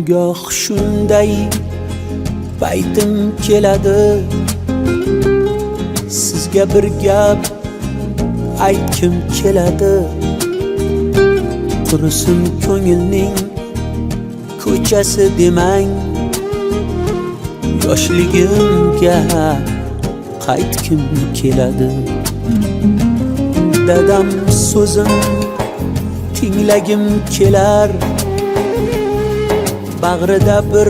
Goh shunday paytim keladi, sizga bir gap aytgim keladi. Qurisin ko'ngilning ko'chasi demang, yoshligimga qaytgim keladi. Dadam so'zim tinglagim kelar, bag'rida bir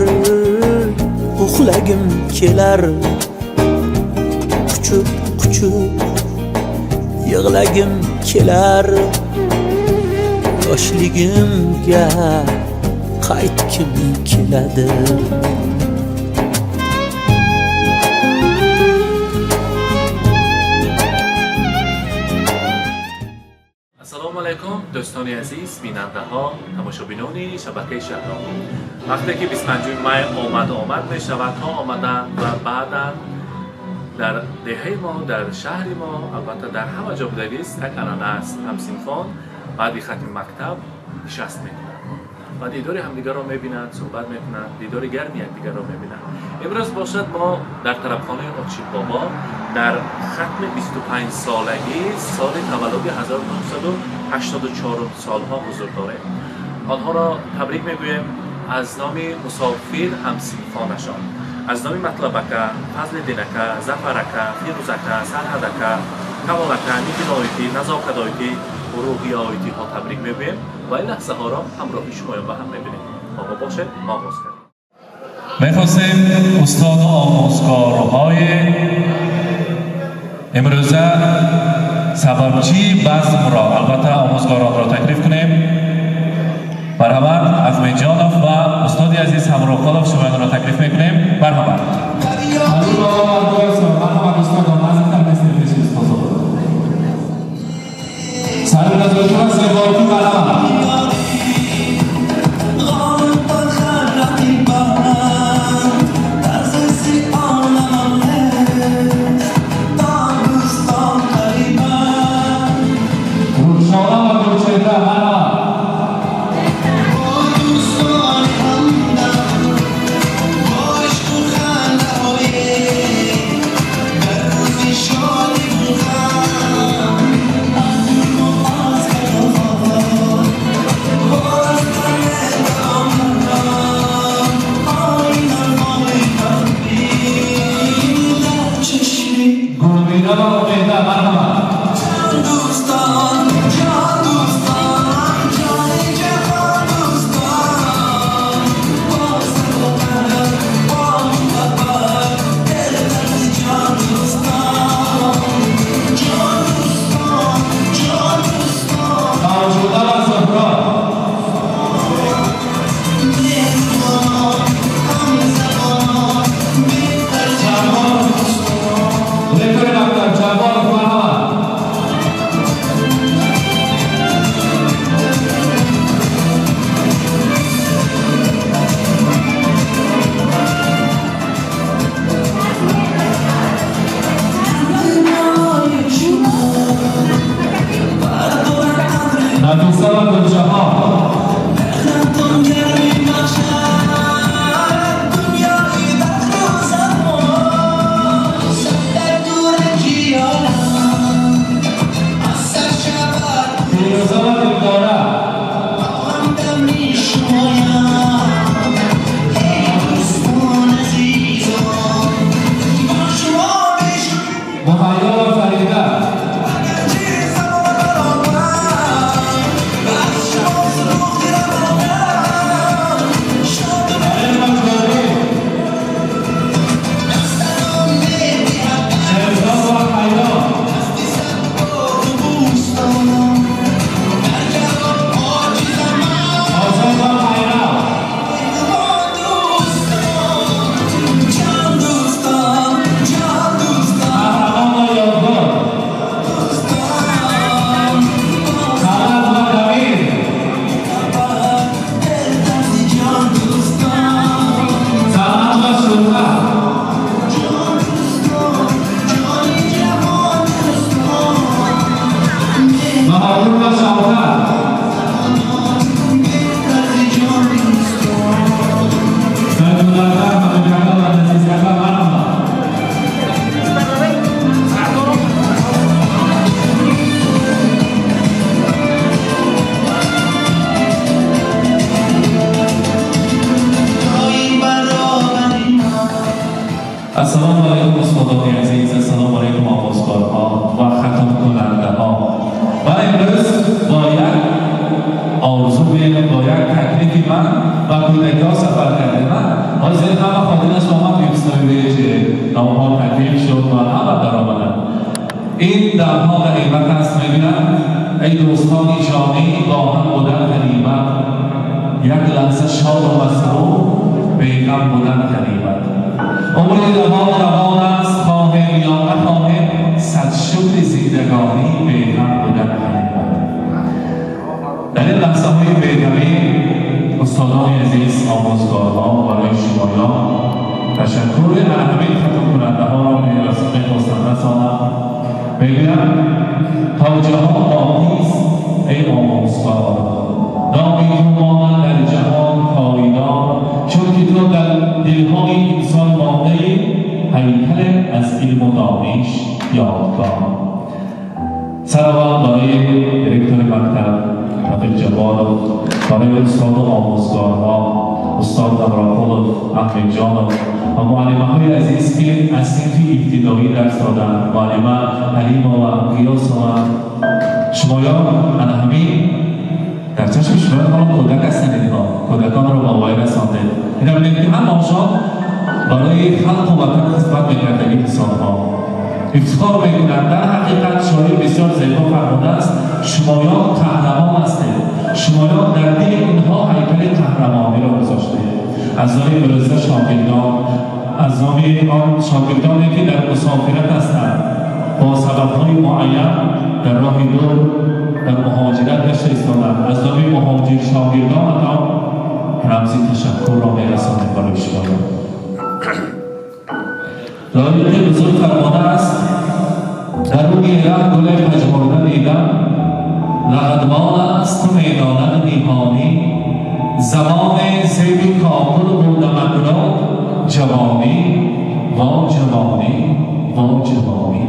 uxlagim kelar. Quchib quchib yig'lagim kelar, yoshligimga qaytgim keladi. Ассалому алайкум, дӯстони азиз, бинандаҳо, тамошобинони шабакаи Шаҳром. Вақте ки 25 май омад омад мешавад, то омадан ва баъдан дар деҳаи мо, дар шаҳри мо, албатта дар ҳама ҷо будагист, як анъана аст. Ҳамсинфон баъди хатми мактаб нишаст мекунанд ва дидори ҳамдигарро мебинанд, суҳбат мекунанд, дидори гарми якдигарро мебинанд. Имрӯз бошад, мо дар тарабхонаи Очибобо дар хатми 25 солагӣ, соли таваллуди 1984 солҳо ҳузур дорем. Онҳоро табрик мегӯем аз номи мусофир ҳамсинфонашон, аз номи Матлабака, Фазлиддинака, Зафарака, Фирӯзака, Сарҳадака, Камолака, Нигиноити, Назокадоити, Рӯҳиёитиҳо табрик мегӯем ва ин лаҳзаҳоро ҳамроҳи шумоён ба ҳам мебинем. Бо мо бошед, оғоз кардем. Мехостем устоду омӯзгорҳои имрӯза сабабчии базмро, албатта омӯзгоронро таклиф кунем. Марҳамат, Ахмедҷонов ва устоди азиз Ҳамроҳқолов, шумоёнро таклиф мекунем. Марҳамат. Марҳамат, устодон, наздиктар местем пеши устозон. Сари назоратон зеботи, марҳамат. Рухшона ва Гулчеҳра, марҳамат. Гулмина ва Умеда, марҳамат. Мавҷуда ва Зуҳро. Ҷаббор, ректори мактаб Ҷабборов, марҳамат. Нафиса ва Гулҷаҳон. алайкум устодони азиз, ассалому алайкум омӯзгорҳо ва хатмкунандаҳо. Ман имрӯз бо як орзу, бо як таклифи ман ба кӯдакиҳо сафар кардем. Ҳозир ҳама хотираш омад, бистуюч номҳо таклиф шуд ва ҳама даромаданд. Ин дамҳо ғанимат аст, мебинанд. Эй дӯстони ҷонӣ, бо ҳам будан ғанимат, як лаҳза шоду масрур, беғам будан ғанимат. Умри равон равон аст, хоҳем ё нахоҳем, сад шукри зиндагонӣ, беғам будан ғанимат. Дар ин лаҳзаҳои беғамӣ устодони азиз, омӯзгорҳо, барои шумоён ташаккури ҳамин хатмкунандаҳоро мехостам расонам. Мегӯям то ҷаҳон боқист эй омӯзгор, номи ту монад дар ҷаҳон пойдор, чунки ту дар дилҳои инсон мондаи ҳайкале аз илму дониш ёдгор. Сараввал барои директори мактаб Рафиқ Ҷабборов, барои устоду омӯзгорҳо устод Аброқулов, Аҳмедҷонов ва муаллимаҳои азиз, ки аз синфи ибтидоӣ дарс доданд, муаллима Ҳалимова, Ғиёсова, шумоён ана ҳамин дар чашми шумоён ҳоло кӯдак ҳастанд, инҳо кӯдаконро ба воя расондед. Ина бинед, ки ҳамаашон барои халқу ватан хизмат мекардаги инсонҳо ифтихор мекунанд. Дар ҳақиқат шоир бисёр зебо фармудааст: шумоён қаҳрамон ҳастед, шумоён дар дили инҳо ҳайкали қаҳрамониро гузоштед. Аз номи имрӯза шогирдон, аз номи он шогирдоне, ки дар мусофират ҳастанд, бо сабабҳои муайян дар роҳи дур дар муҳоҷират гашта истоданд, аз номи муҳоҷир шогирдонатон рамзи ташаккурро мерасонем барои шумоён. Лоиқи бузург фармудааст: даруни раҳ гуле пажмурда дидам, лағадмон аст ту медонад ниҳонӣ, замоне зеби кокул будамакро ҷавонӣ, во ҷавонӣ, во ҷавонӣ.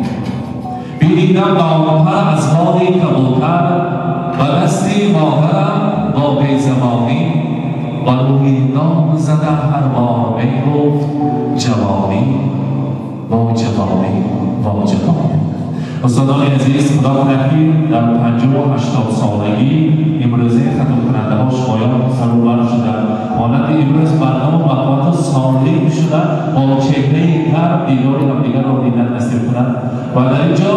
Бидидам бомпар аз боғи кабутар, ба дасти модарам бо безамонӣ, ба рӯи ном зада ҳар бор мегуфт ҷавонӣ, во ҷавонӣ, во ҷавонӣ. Устодони азиз, худо кунад, ки дар 50-80 солагӣ имрӯзаи хатмкунандаҳо шумоён сарубар шуда, монанди имрӯз барному бақуввату солим шуда, бо чеҳраи гарм дидори ҳамдигарро дидан насиб кунад. Ва дар ин ҷо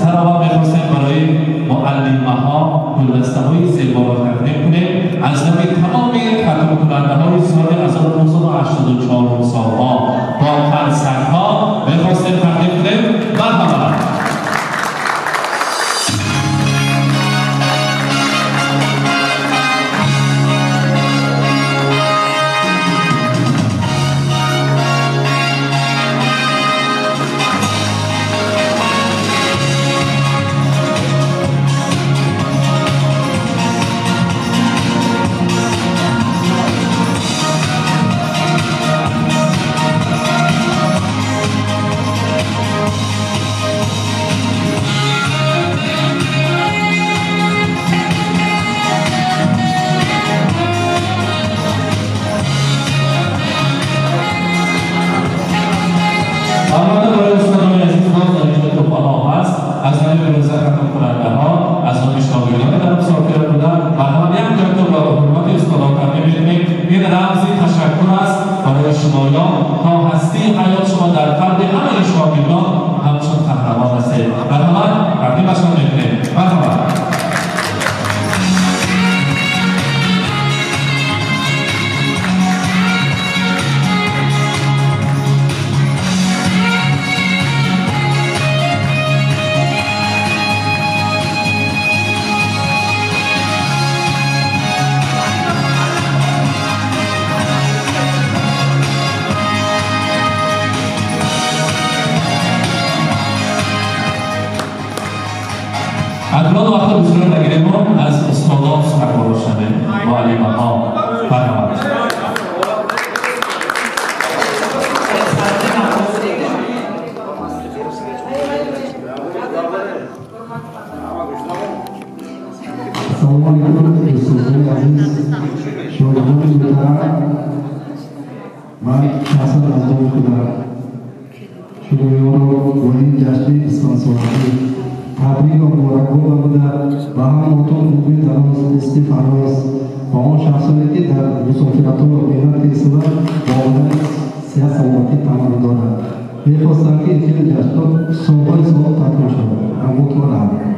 сараввал мехостем барои муаллимаҳо гулдастаҳои зеборо тақдим кунем аз номи тамоми хатмкунандаҳои соли 1984 солҳо бо қарсакҳо мехостем тақдим кунем. Марҳамат. Акнун вақти бисёр нагирем, аз устодон сарбаро шавем, муаллимаҳо, марҳамат. Ассалому алайкум, устодони азиз, шогирдони муҳтарам. Ман шахсан аз номи худам, шумоён шумоёнро бо ин ҷашни 25-солагӣ табрик ва муборакбод намуда ба ҳамаатон умри дароз, дасти фароз ва он шахсоне ки дар мусофиратҳо меҳнат карданд ба омадани сиҳат саломатӣ таманно дорад. Мехостам ки ин хеле ҷашнҳо солҳои сол такрор шавад. Ҳамвотон раҳмат.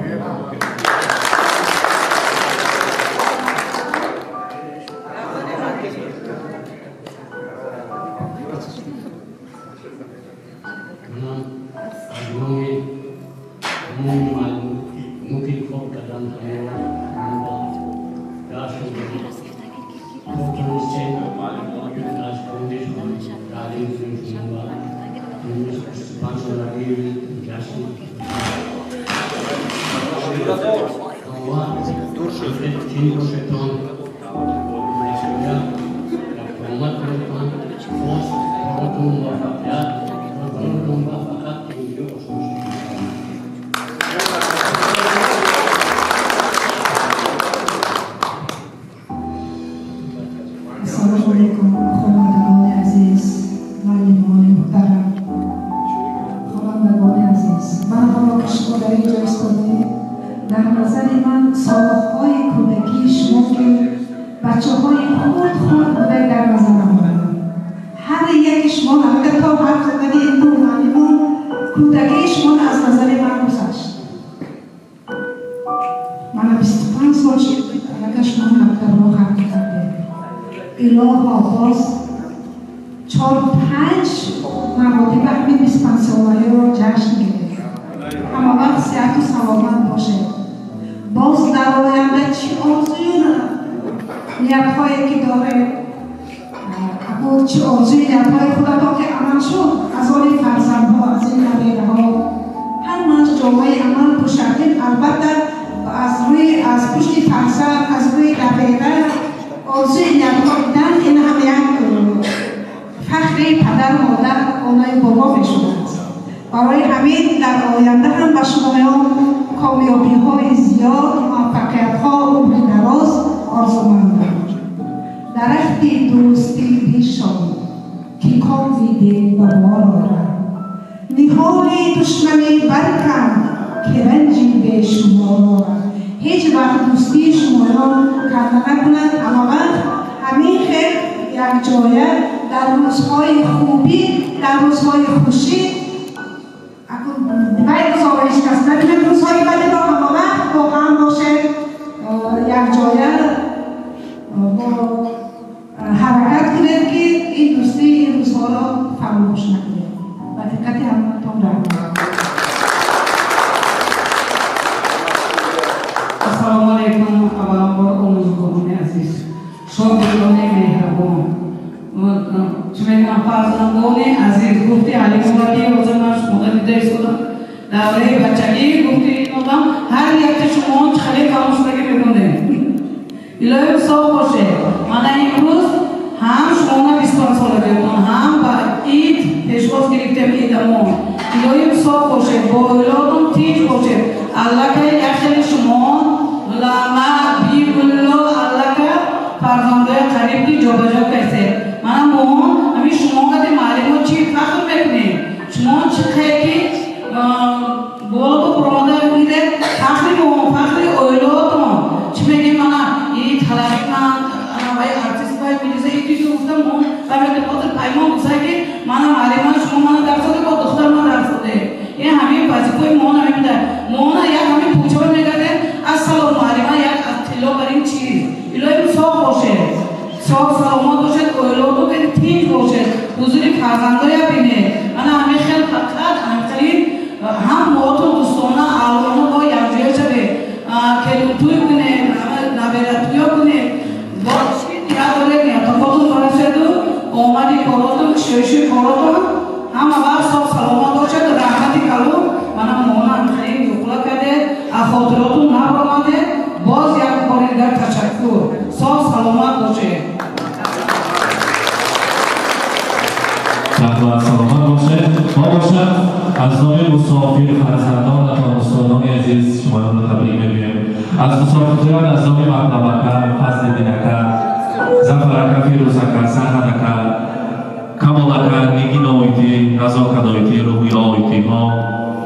Камолака, Нигина оити, Назокат оити, Руҳия оитиҳо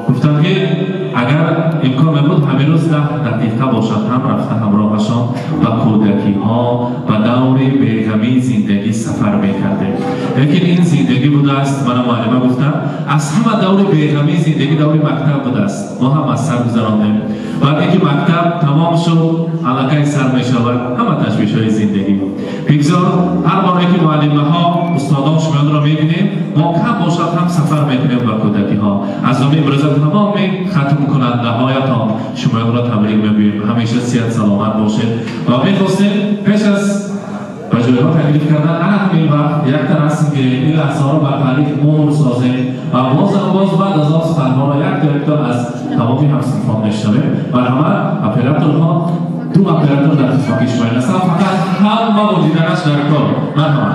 гуфтанд, ки агар имкон мебуд, ҳамин рӯз 10 дақиқа бошад ҳам, рафта ҳамроҳашон ба кӯдакиҳо, ба даври беғамии зиндагӣ сафар мекардем. Лекин ин зиндагӣ будааст. Мана муаллима гуфтам, аз ҳама даври беғамии зиндагӣ даври мактаб будааст. Мо ҳам аз сар гузарондем. Баъде ки мактаб тамом шуд, аллакай сар мешавад ҳама ташвишҳои зиндагӣ. Бигзор ҳар боре ки муаллимаҳо, устодон шумоёнро мебинем, мо кам бошад ҳам сафар мекунем ба кӯдакиҳо. Аз номи имрӯза тамоми хатмкунандаҳоятон шумоёнро табрик мегӯем. Ҳамеша сиҳат саломат бошед ва мехостем пеш аз ба ҷойҳо таклиф кардан ана ҳамин вақт якта расм гирем, ин лаҳзаҳоро ба таърих муҳр созем ва бозам боз баъд аз он суханҳоро якто якто аз тамоми ҳамсинфон мешунавем. Марҳамат, операторҳо, ду оператор дар хизмати шумо ҳастанд, фақат ҳама диданаш дар кор. Марҳамат.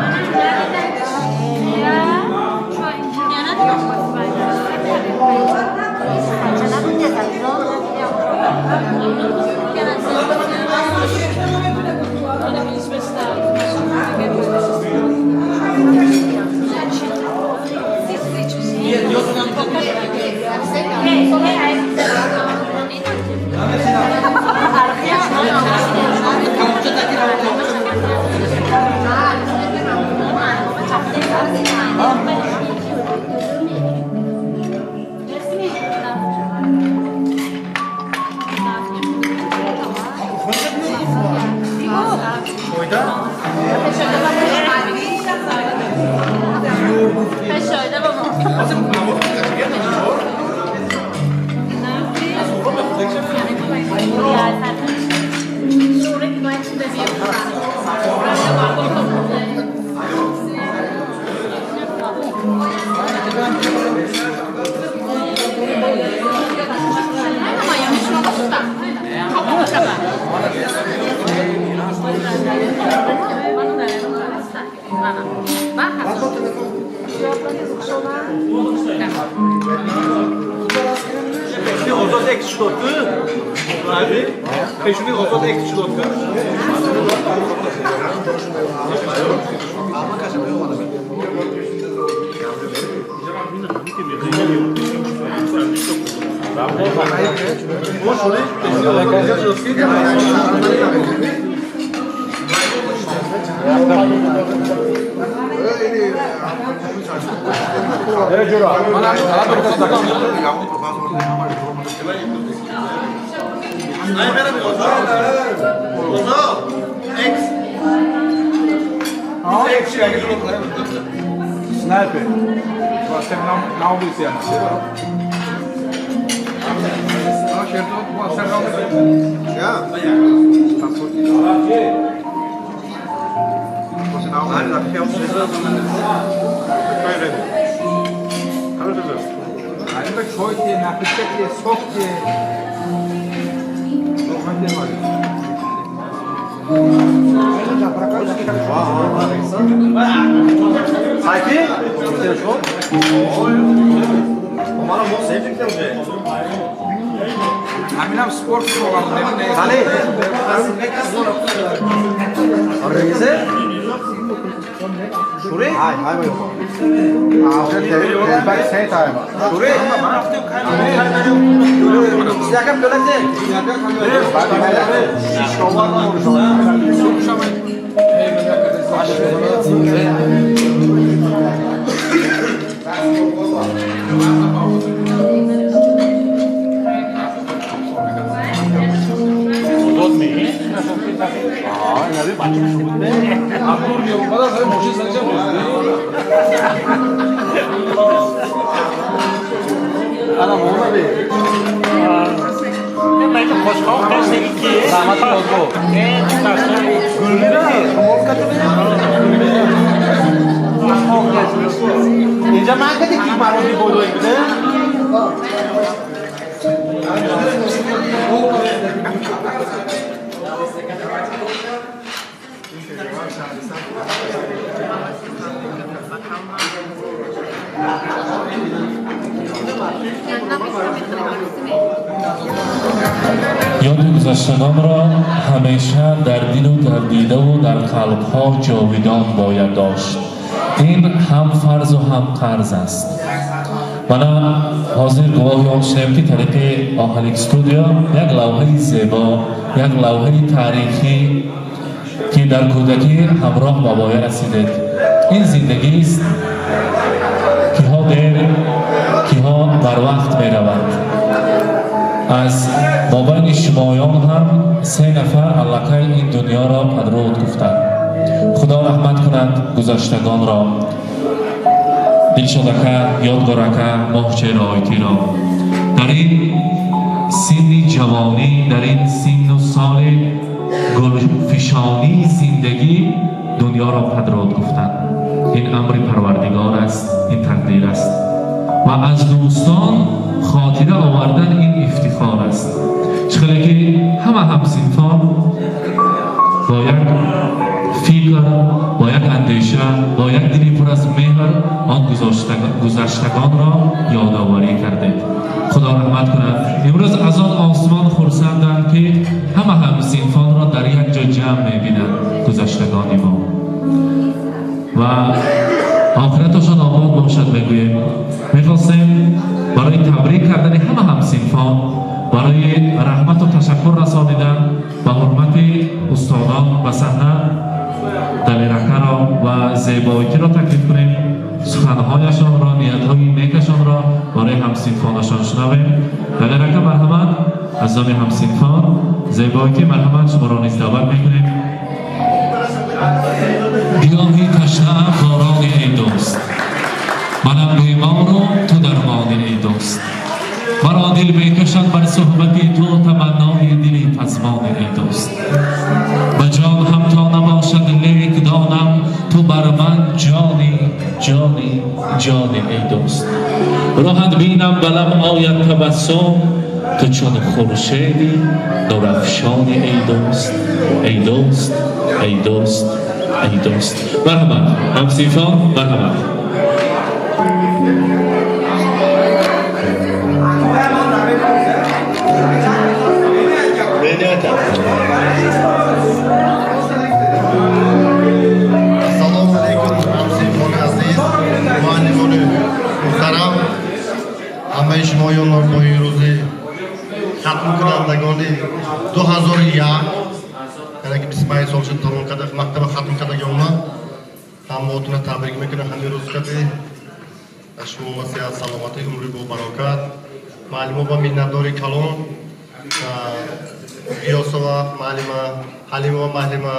Ёди гузаштагонро ҳамеша дар дилу дар дидаву дар қалбҳо ҷовидон бояд дошт. Ин ҳам фарзу ҳам қарз аст. Мана ҳозир гувоҳи он шудем, ки тариқи Оҳаник студио як лавҳаи зебо, як лавҳаи таърихӣ, ки дар кӯдакӣ ҳамроҳ ба воя расидед. Ин зиндагист, киҳо дер, киҳо барвақт мераванд. Аз мобайни шумоён ҳам се нафар аллакай ин дунёро падруд гуфтанд. Худо раҳмат кунад гузаштагонро, Дилшодака, Ёдгорака, Моҳчеро, Ойтиро. Дар ин синни ҷавонӣ, дар ин синну соли гулфишонии зиндагӣ дунёро падруд гуфтанд. Ин амри Парвардигор аст, ин тақдир аст ва аз дӯстон хотира овардан ин ифтихор аст. Чӣ хеле ки ҳама ҳамсинфон бо як фикр, бо як андеша, бо як дили пур аз меҳр он гузаштагонро ёдоварӣ кардед. Худо раҳмат кунад. Имрӯз аз он осмон хурсанданд, ки ҳама ҳамсинфонро дар як ҷо ҷамъ мебинанд, гузаштагони мо, ва охираташон обод бошад мегӯем. Мехостем барои табрик кардани ҳама ҳамсинфон, барои раҳмату ташаккур расонидан ба ҳурмати устодон ба саҳна Далеракаро ва Зебоитиро таклиф кунем. Суханҳояшонро, ниятҳои некашонро барои ҳамсинфонашон шунавем. Далерака, марҳамат, аз номи ҳамсинфон. Зебоити, марҳамат, шуморо низ даъват мекунем. Гиёҳи ташнаам борони, эй дӯст, манам бемору ту дармони, эй дӯст. Маро дил мекашад бар суҳбати ту, таманнои дили пазмони, эй дӯст. Ба ҷон ҳам то набошад, лек донам, ту бар ман ҷони, ҷони, ҷони, эй дӯст. Роҳат бинам, ба лаб ояд табассум, ту чун хуршеди нурафшони, эй дӯст, эй дӯст, эй дӯст, эй дӯст. Марҳамат, ҳамсинфон, марҳамат. Ассалому алайкум, ҳамсинфони азиз, муаллимони муҳтарам, ҳамаи шумоёнро бо ин рӯзи хатмкунандагони 2001, яъне ки 25 сол шуд тамом карда, мактаба хатм кардагиона, ҳамаотона табрик мекунам. Ҳамин рӯз кади аз шумо сиҳат, саломатӣ, умри бобарокат. Муаллимо ба миннатдори калон, Гиёсова муаллима, Ҳалимова муаллима,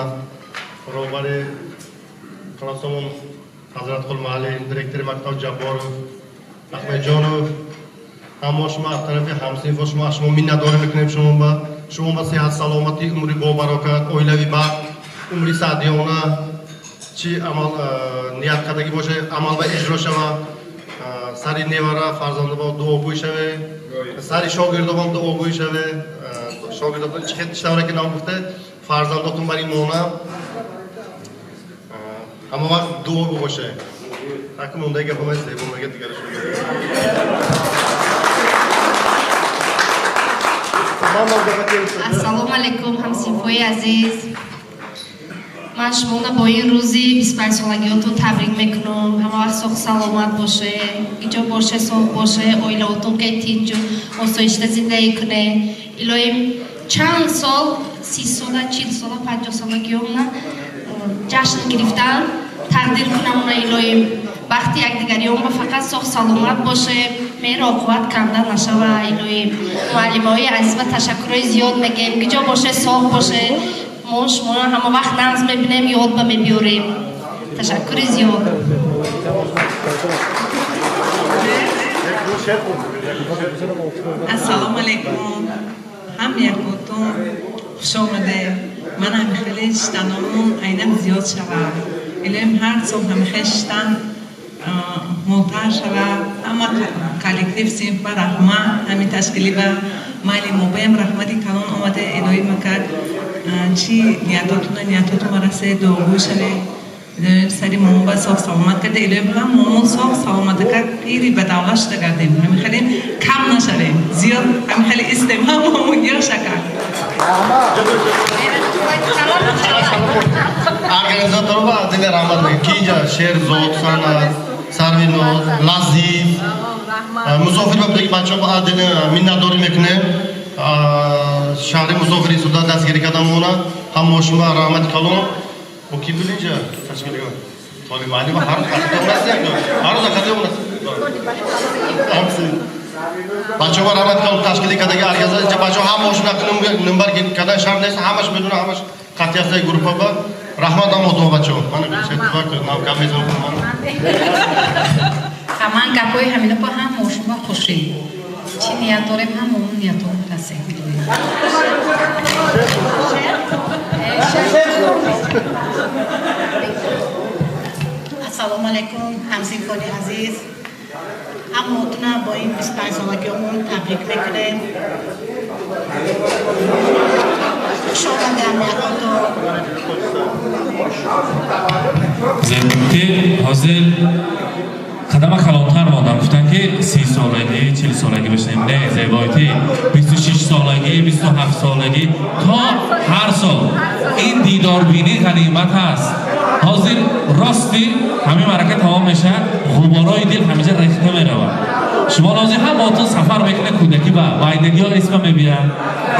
роҳбари классомон Ҳазратқул муаллим, директори мактаб Ҷабборов, Аҳмедҷонов, ҳамо шумо аз тарафи ҳамсинфо шумо аз шумо миннатдорӣ мекунем. Шумо ба сиҳат, саломатӣ, умри бобарокат, оилави бахт, умри саъдиёна, чӣ амал ният кардагӣ боша, амал ба иҷро шава. Сари невара, фарзандобо дуогӯй шаве, сари шогирдобон дуогӯй шаве. Шогирдотон чӣ тавре ки ном гуфте, фарзандотон бар ин монам ҳама вақт дуогӯ боше. Таки мондаи гапамай зебо мега, дигараш. Ассалому алайкум, ҳамсинфои азиз. Ман шуморо бо ин рӯзи 25-солагиётон табрик мекунам. Ҳама вақт соғ саломат боше, иҷо боше, соғ боше, оилаотон ке тинҷу осоишта зиндагӣ куне. Илоҳим, чанд сол, 30 сола, 40 сола, 50 солагиёмна ҷашн гирифтан тақдир кунамона. Илоҳим, бахти якдигариёнба фақат соғ саломат боше, меҳру оқуват канда нашава. Илоҳим, муаллимаҳои азиз ба ташаккурҳои зиёд мегӯем. Киҷо боше, соғ боше. Мо шуморо ҳама вақт нағз мебинем, ёд ба мебиёрем. Ташаккури зиёд. Ассалому алайкум, ҳам якотон хуш омадед. Ман ҳами хеле шиштаномон айнан зиёд шавад. Илоҳим, ҳар сол ҳами хел шиштан мултар шавад. Ҳама коллектив синф ба раҳмат, ҳамин ташкилӣ ба муаллимобаям раҳмати калон омада. Илоҳӣ макар, чӣ ниятотуна ниятотун марасе, дуогӯй шавед. Илоҳим, сари момон ба соғ саломат карда. Илоҳим, ҳам момон соғ саломата кард, пири ба давлат шуда гардем. Ҳамин хеле кам нашавем, зиёд ҳамин хеле истем, ҳам момон ёша кард. Организаторова отдельно раҳмат мегӯем, ки инҷа Шерзод, Санат, Сарвиноз, Лазиз, мусофир ба будаги бачаҳо отдельно миннатдорӣ мекунем. Шаҳри мусофири суда дастгирӣ кардамона ҳамо шумо раҳмати калон. Бо ки буд инҷа ташкилгар? Толиб маълима ҳар рӯз қатъи омадаст, як ҳар рӯз қатъи омадаст. Бачаҳо раҳмати калон, ташкилӣ кардаги организатор. Инҷа бачаҳо ҳамаошон номбар кардан шарт нест, ҳамаш медонад, ҳамаш қатъи ҳастаи группа ба раҳмат ҳамотон бачаҳо. Мана гап мезанам. Ман гапҳои ҳамина ба ҳама шумо хушӣ. Чӣ ният дорем, ҳама он ниятҳо расем. Ассалому алайкум, ҳамсинфони азиз. Ҳамаотона бо ин 25 солагиомон табрик мекунем. Хуш омаде ҳамякотон. Зебоити ҳозир қадама калонтар мондам, гуфтанд, ки 30 солагӣ, 40 солагӣ бошем. Не, зебоити 26 солагӣ, 27 солагӣ то ҳар сол ин дидорбинӣ ғанимат аст. Ҳозир рости ҳамин маърака тамом мешавад, ғуборои дил ҳамеша рехта меравад. Шумо лозим ҳамотон сафар мекунед кӯдакӣ ба майдагиҳо исма мебиям.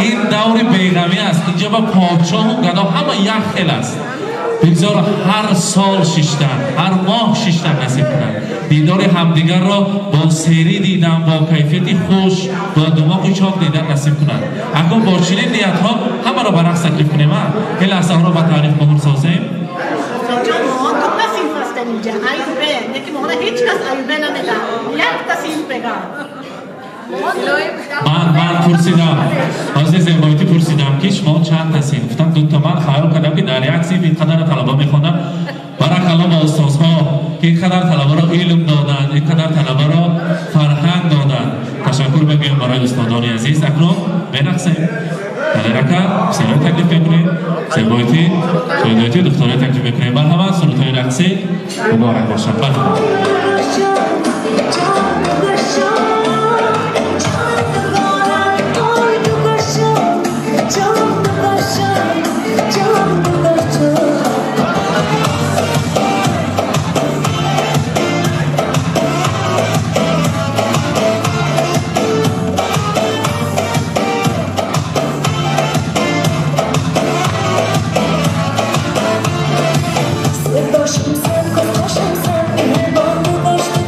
Ин даври беғамӣ аст. Инҷа ба подшоҳу гадо ҳама як хел аст. Бигзор ҳар сол шиштан, ҳар моҳ шиштан насиб кунад. Дидори ҳамдигарро бо серӣ дидан, бо кайфияти хуш, бо думоқи чоқ дидан насиб кунад. Акнун бо чунин ниятҳо ҳамаро ба рақс таклиф кунем. А ин лаҳзаҳоро ба таъриф муҳр созем. Ҷон, мо дута синф ҳастем инҷа, аю б, неки моро ҳеҷ кас аю б намедад, якта синф беган. Ман пурсидам ҳозир, зебоитӣ, пурсидам, ки шумо чанд та синф? Гуфтам, дута. Ман хаёл кардам, ки дар як синф ин қадар талаба мехонам. Баракалло ба устозҳо, ки ин қадар талабаро илм доданд, ин қадар талабаро фарҳанг доданд. Ташаккур мегӯем барои устодони азиз. Акнун мерақсем. Далерака писарои таклиф мекунем, зебоитӣ, шоҳидоитӣ, духтарои таклиф мекунем. Марҳамат, сурудҳои рақсӣ муборак бошад. Марҳамат. Sırdaşımsın, kızdaşımsın, mehriban koştu.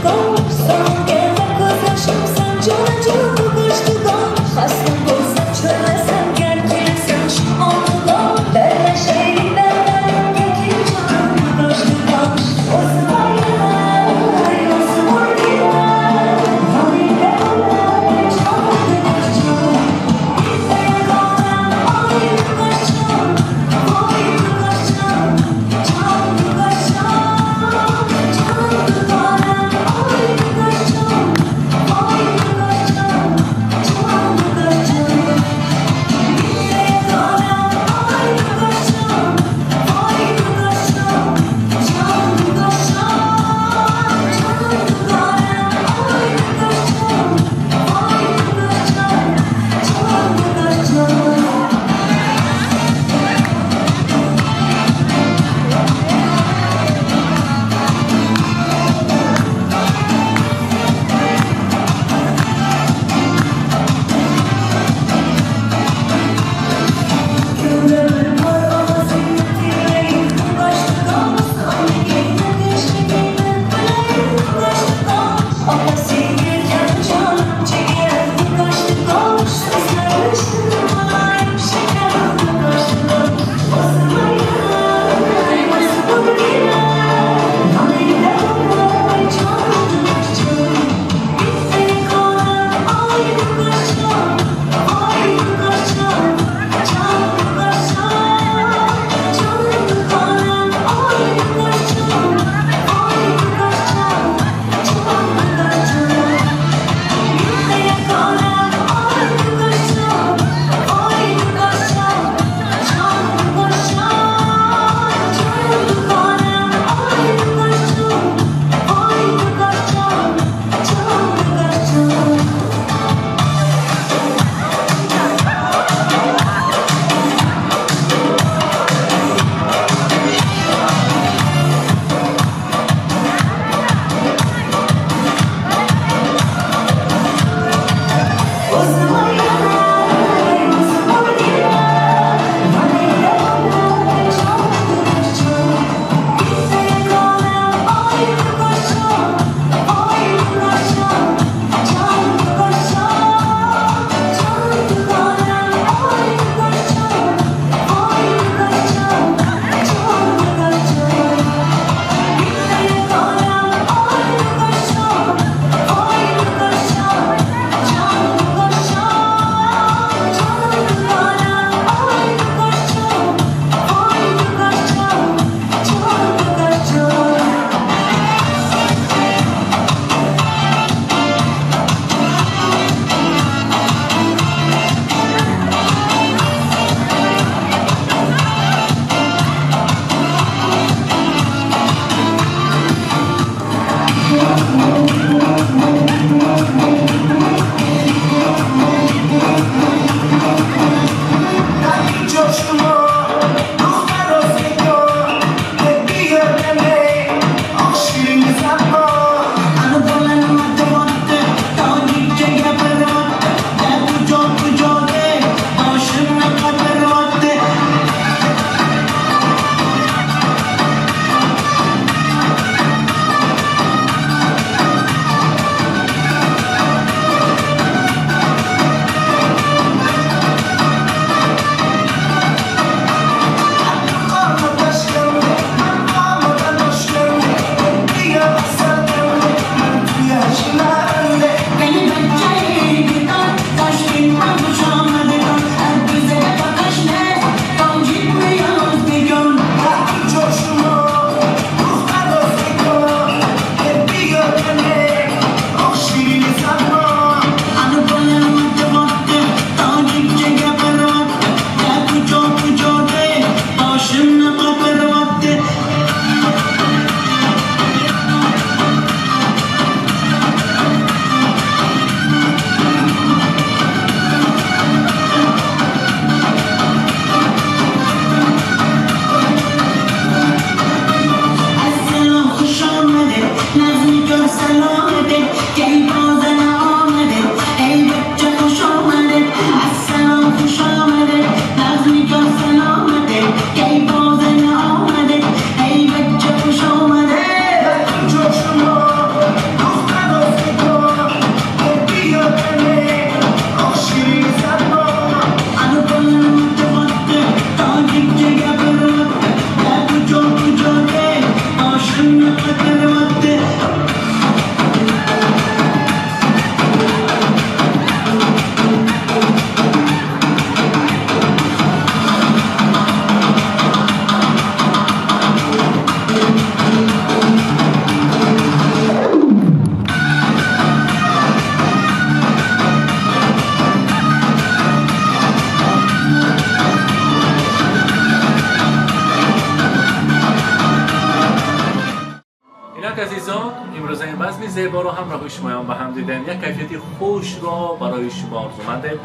Инак азизон, имрӯза ин базми зеборо ҳамроҳи шумоён ба ҳам дидем, як кайфияти хушро барои шумо орзумандем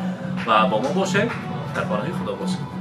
ва бо мо бошед, дар паноҳи Худо бошед.